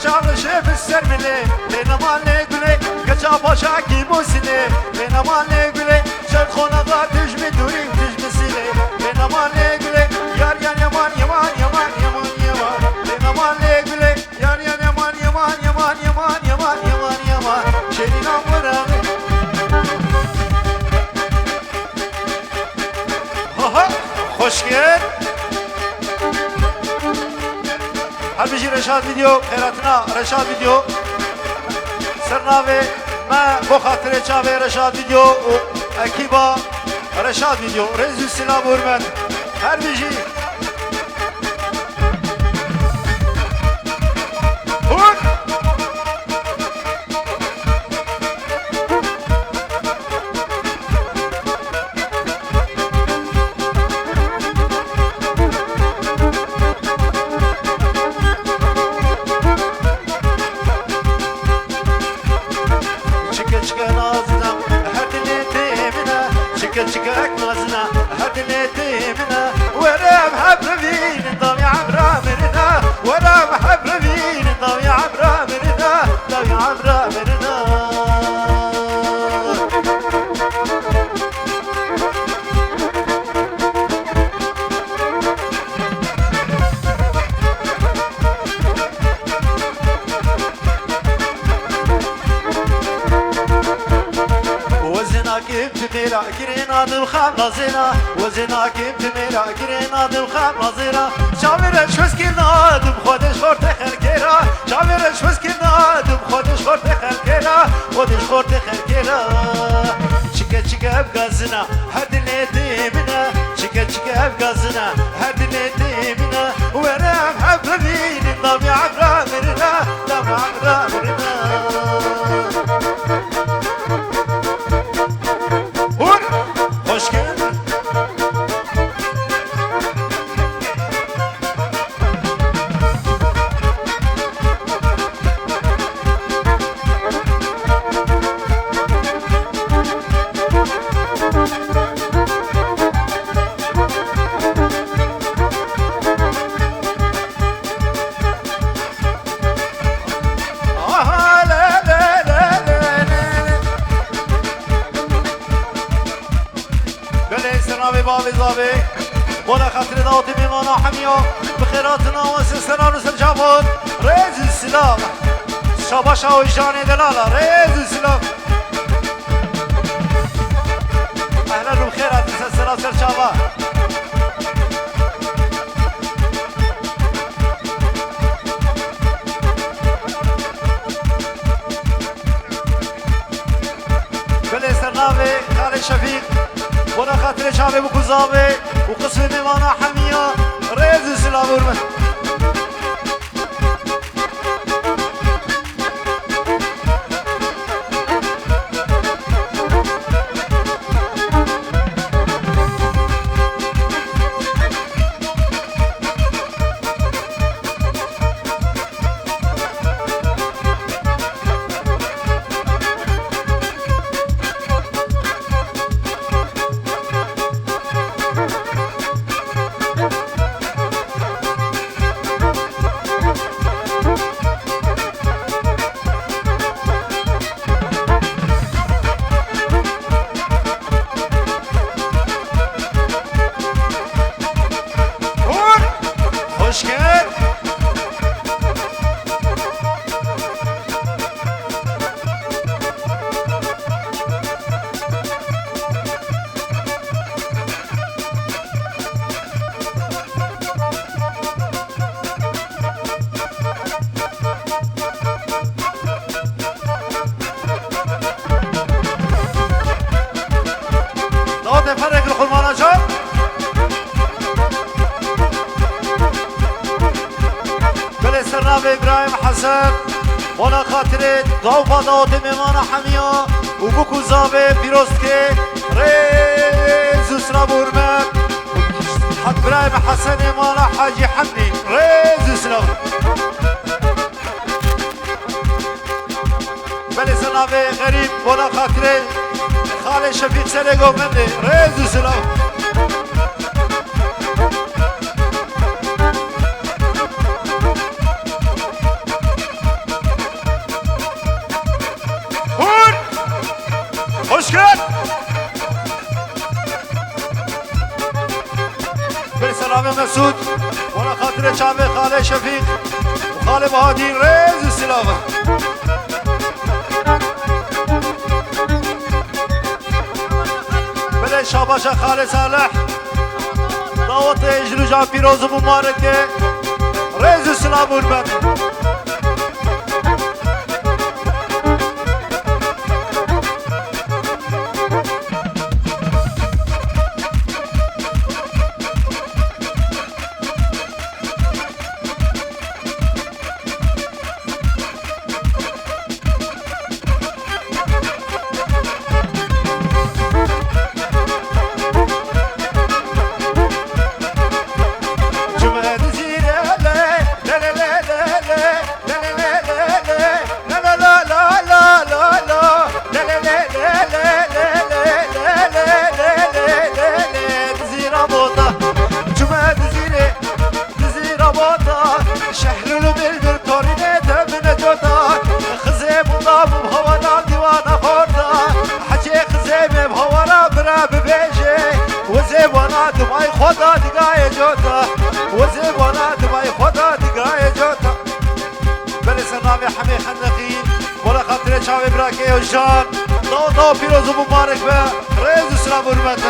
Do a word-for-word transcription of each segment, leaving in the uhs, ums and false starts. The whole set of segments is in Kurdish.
Çalişê bi ser milê, bê neman lê gulê, keça paşa kî Musînê, bê neman lê gulê, şer xona da tij bi dûrî, tij bi sîlê, bê neman lê gulê, yar yan yaman, yaman, yaman, yaman, yaman, bê neman lê gulê, yar yan yaman, yaman, yaman, şêrîna were. Aha, xweş kir. Her bijî Reşad Video, xêratina Reşad Video. Ser navê me bo xatirê çavê Reşad Video û ekîba Reşad Video. Rêz û silav û hurmet. Her bijî. Hûn. Çike çike nazina, her dilê tê min e. Çike çike ek nazina, her dilê tê min e. Were em hev bivînin, dawî emra mirina. Were em hev bivînin, dawî emra mirina. Dawî emra mirina. Wezina kim tu mêra girêna dil xam lazêna. Wezina kim tu mêra girêna dil xam lazêna. Çavê reş wez kirna dim xwe dij xortê xelkê ra. Çavê reş wez kirna dim xwe dij xortê xelkê ra. Xwe dij xortê xelkê ra. Çike çike ev gazina. Her dilê tê min e, çike çike ev gazina, her dilê tê min e. Were em hev bivînin, dawî emra mirina, dawî emra mirina. Hûn, xweş kir. Aha, le, le, le, le, le, le. Belê, ser navê bavê zavê. Bona xatirê dawetê mêvana hemiya. Bi xêratina wan ser seran û ser çavan. Rêz û silav. Şabaşa û janê delala. Rêz û silav. Ehlen û xêr hatin ser sera ser çava. Belê ser navê Xalê Şefîq, bona xatirê çavê bûk û zavê û qismê mêvana hemiya rêz û silav û hurmet. Hûn! Xweş kir. Dawetê ferek li xurmana çar. Belê ser navê Îbrahîm Hesen, bona xatirê dawpa dawetê mêvana hemiya û bûk û zavê pîroz dike. Rêz û silav û hurmet. Hak Îbrahîm Hesenê mala Hacî Hemdî. Rêz û silav. Belê ser navê Xerîb, bona xatirê Xalê Şefîq Serê Govendê. Rêz û silav. Wala xatirê çavê Xalê Şefîq û Xalê Bahadîn rêz û silav. Belê şabaşa Xalê Salih. Dawetê ji roja pîroz û mubarek e. Rêz û silav û hurmet. Dizîra bota, çime dizîrê, dizîra bota, şehlûl û bilbil torînê te min e cota. Xizê bunda bû bi hawara dîwana xorta, hecê xizê me bi hawara bira bibêje. Wezê wana dimay xwe da digayê cota, wezê wana dimay xwe da digayê cota. Belê ser navê Hemê Xendeqî, wala xatirê çavê birakê Ojan, daweta we pîroz û mubarek be, rêz û silav û hurmet.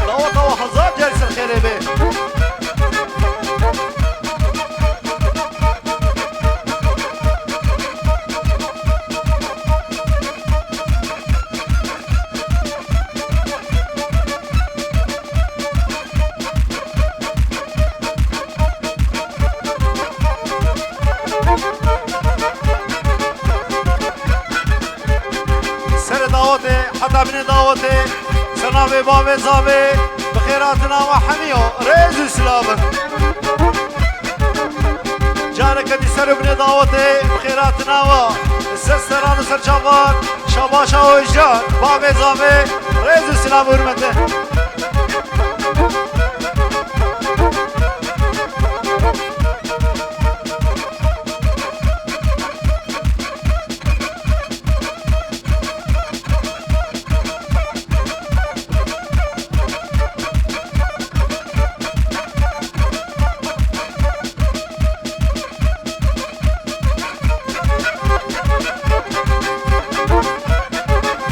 Daweta we hezar car ser xêrê be. Serê dawetê heta binê dawetê, ser navê bavê zavê, bi xêr hatina we hemiya rêz û silav in. Careke dî ser û binê dawetê, bi xêr hatina we, ser seran û ser çavan, şabaşa Ojan, bavê zavê, rêz û silav û hurmete.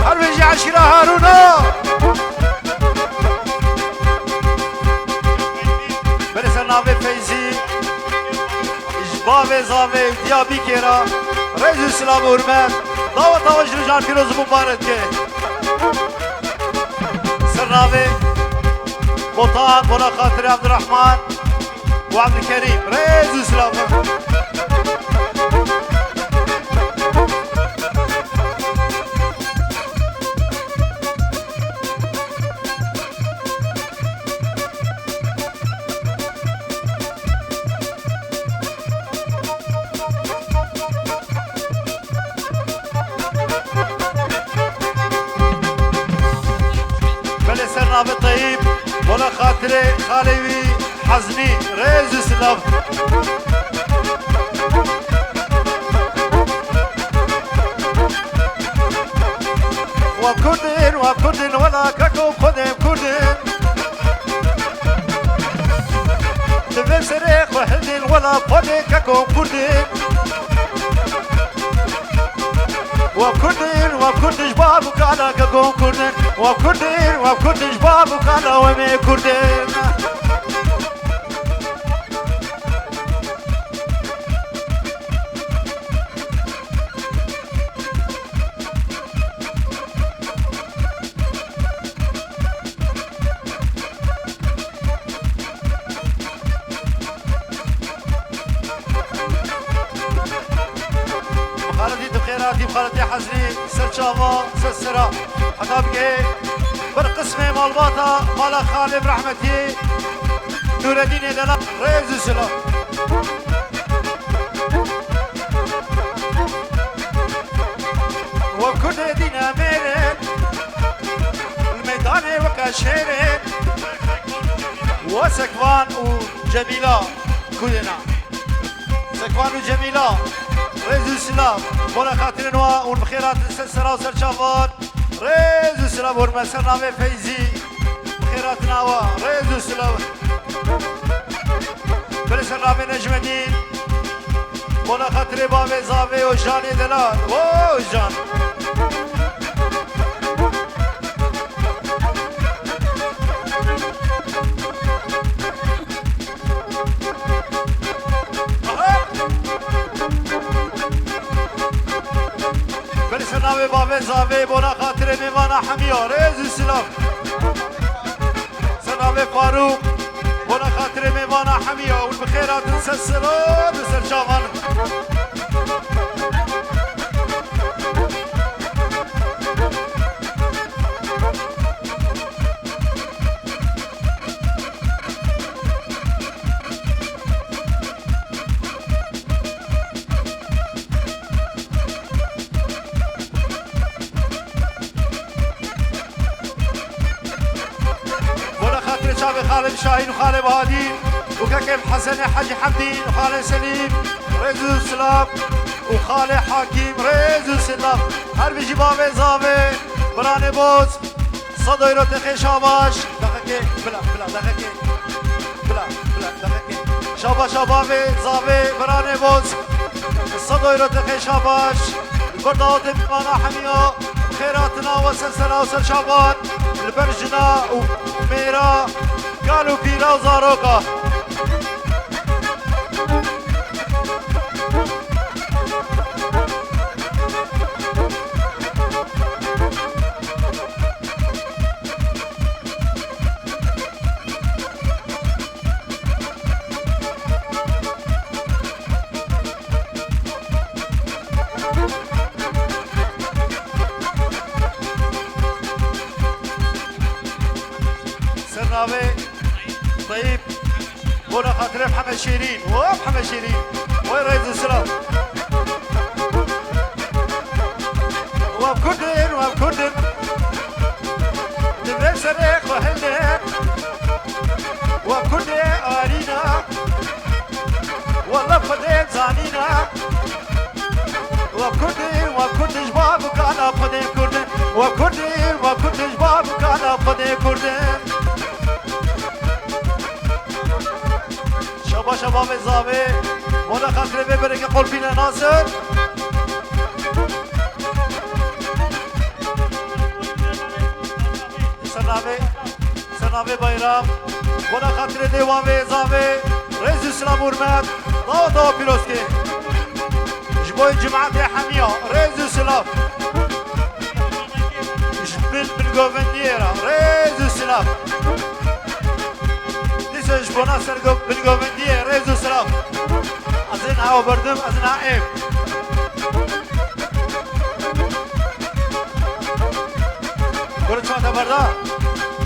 Her bijî eşîra Harûna. Belê ser navê Feyzî, ji bavê zavê Diyabîkê re rêz û silav û hurmet. Daweta we ji rojan pîroz û mubarek e. Ser navê Botan, bona xatirê Abdurrahman û Abdulkerîm. Rêz û silav. Belê ser navê Teyîb, bona xatirê xalê wî Heznî, rêz û silav. Wa Kurdin, wa Kurdin, wela keko xwedê Kurdin. Divê serê xwe hildin, wela xwedê keko Kurdin. Wa Kurdin, wa Kurdin, ji bav û kala keko Kurdin. Wa Kurdin, wa Kurdin, ji bav û kala we me Kurdin. Xaletî tu xêr hatî, xaletî Hezrî, ser çava, ser sera. Heta bigihê ber qismê malbata, mala xalê bi rehmetî Nûredînê Delal, rêz û silav. Wek Kurdê dîne mêrên, li meydanê weke şêrên. We Sekvan û Cemîla Kurdê ne. Sekvan û Cemîla, rêz û silav. Bona xatirên we hûn bi xêr hatin ser sera û ser çavan. Rêz û silav hurmet ser navê Feyzî. Bi xêr Hatinawa, rêz û silav. Belê ser navê Necmedîn. Bona xatirê bavê zavê Ojanê delal. Ojan. Belê ser navê bavê zavê, bona xatirê mêvana hemiya, rêz û silav. Ser navê Farûq, bona xatirê mêvana hemiya, hûn bi xêr hatin ser sera, li ser çavan. Bona xatirê çavê xalê Şahîn û xalê Bahadîn û kekê Hesenê Hecî Hemdîn û xalê Selîm, rêz û silav û xalê Hakîm, rêz û silav. Her bijî bavê zavê, biranê boz. Sed euro te xê şabaş. Daqekê, bila, bila, daqekê. Bila, bila, daqekê. Şabaş, şabaş bavê zavê, biranê boz. Sed euro te xê şabaş. Li ber dawetê mêvana hemiya, xêr hatina we ser sera û ser çavan. Li ber jina û mêra, kal û pîra û zaroka. Ser navê Teyîb. Bona xatirê Mihemed Şêrîn. Hop, Mihemed Şêrîn. Wey rêz û silav. Wem Kurd in, wem Kurd in. Di vê serê xwe hilne. Wem Kurd in, arîna. Wela Xwedê zanîna. Wem Kurd in, wem Kurd in, ji bav û kala Xwedê Kurd in. Wem Kurd in, wem Kurd in, ji bav û kala Xwedê Kurd in. Şabaş, şabaş bavê zavê. Bona xatirê vê berekê qolpîne Nasir. Ser navê, ser navê Bayram. Bona xatirê dêwa vê zavê. Rêz û silav û hurmet. Dawa, dawa pîroz kê. Ji bo cimatê hemiya. Rêz û silav. Ji bin bingovendiyê re rêz û silav. Dîsa ji bona ser go-, bingovendiyê rêz û silav. Ez ê niha berdim, ez ê niha êm. Gure çima te berda?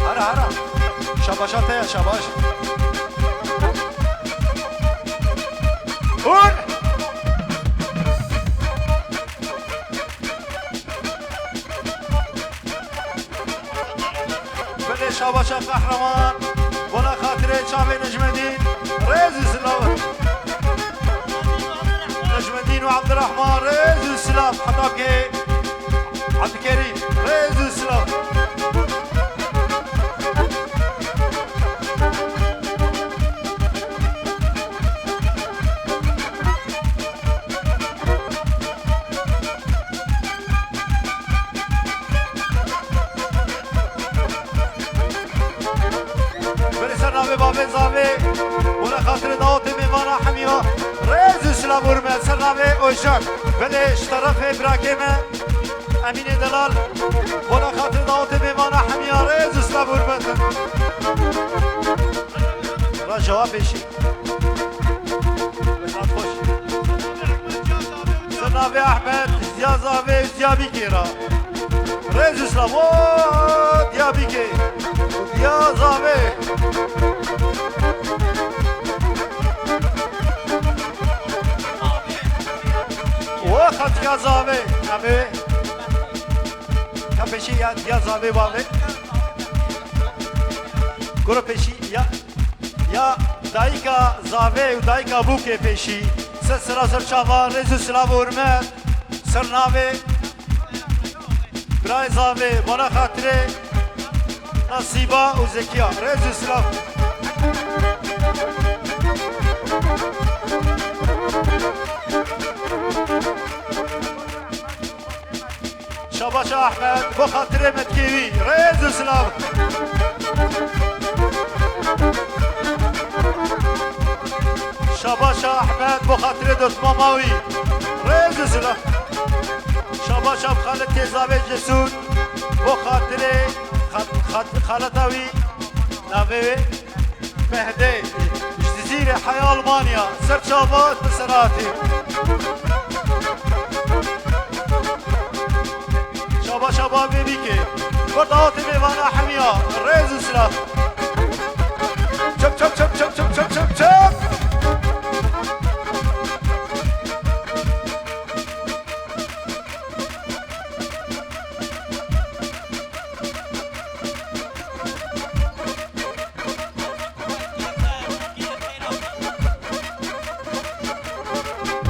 Hera, hera. Şabaşa te ye, şabaş. Hûn! Belê şabaşa qehreman. Bona xatirê çavê Necmedîn. Rêz û silav. Necmedîn û Abdurrahman, rêz û silav. Heta ke Abdulkerîm, rêz û silav. Belê ser navê bavê zavê, bona xatirê dawetê mêvana hemiya, rêz û silav û hurmet. Ser navê Ojan, belê ji terefê birakê me, Emînê Delal, bona xatirê dawetê mêvana hemiya, rêz û silav û hurmet. Ra cewab pêşî. Xweş. Ser navê Ehmed, Ziya Zavê, Ziya Bîkê ra. Rêz û silav, o, Diya Bîkê. Diya Zavê. O, Xatiya Zavê. Em ê ka pêşî ya Diya Zavê bavê. Goro pêşî ya. Ya dayika Zavê û dayika Bûkê pêşî, ser sera ser çava, rêz û silav û hurmet, ser navê birayê Zavê, bona xatirê Nasîba û Zekiya, rêz û silav. Şabaş Ahmed, bo xatirê metkê wî, rêz û silav. Şabaş Ahmed, bo xatirê dotmama wî, rêz û silav. Şabaş Ahmed, xaletê zavê Cesûr, bo xatirê xat-, xat-, xaleta wî, navê wê. Mehdê, ji Cizîrê heya Almanya, ser çava bi ser hatî. Şaba şaba bê bîkê. Kurda hatî mêvana hemiya, rêz û silav. Çep, çep, çep, çep.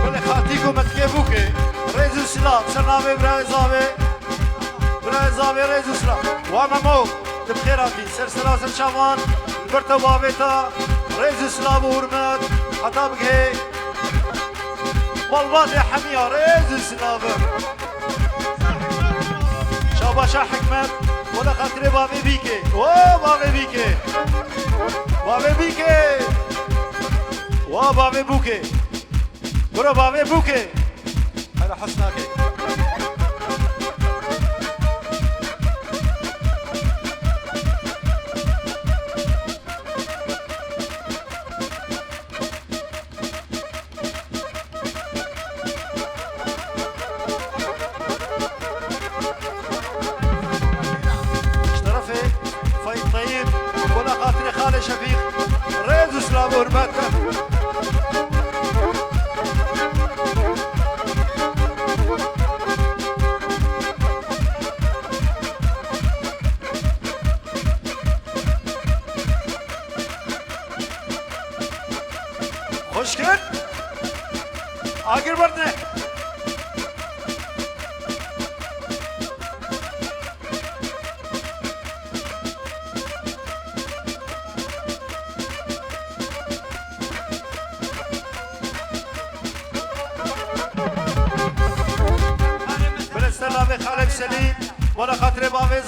Gulê Xatîk û Metikê Bûkê, rêz û silav, ser navê birayê zavê, birayê zavê rêz û silav. Wa Memo, tu bi xêr hatî, ser sera ser çavan, li ber te bavê te, rêz û silav û hurmet, heta bigihê malbatê hemiya, rêz û silav. Şabaşa Hikmet, wela xatirê bavê bîkê. O, bavê bîkê. Bavê bîkê. Wa bavê bûkê. Biro bavê bûkê. Hele hes nakê. Ji terefê Feyîd Teyîb, wela xatirê xalê Şefîq, rêz û silav û hurmet. Xweş kir. Agir berdine. Bile ser navê Xalek Selîm, wela xatirê bavê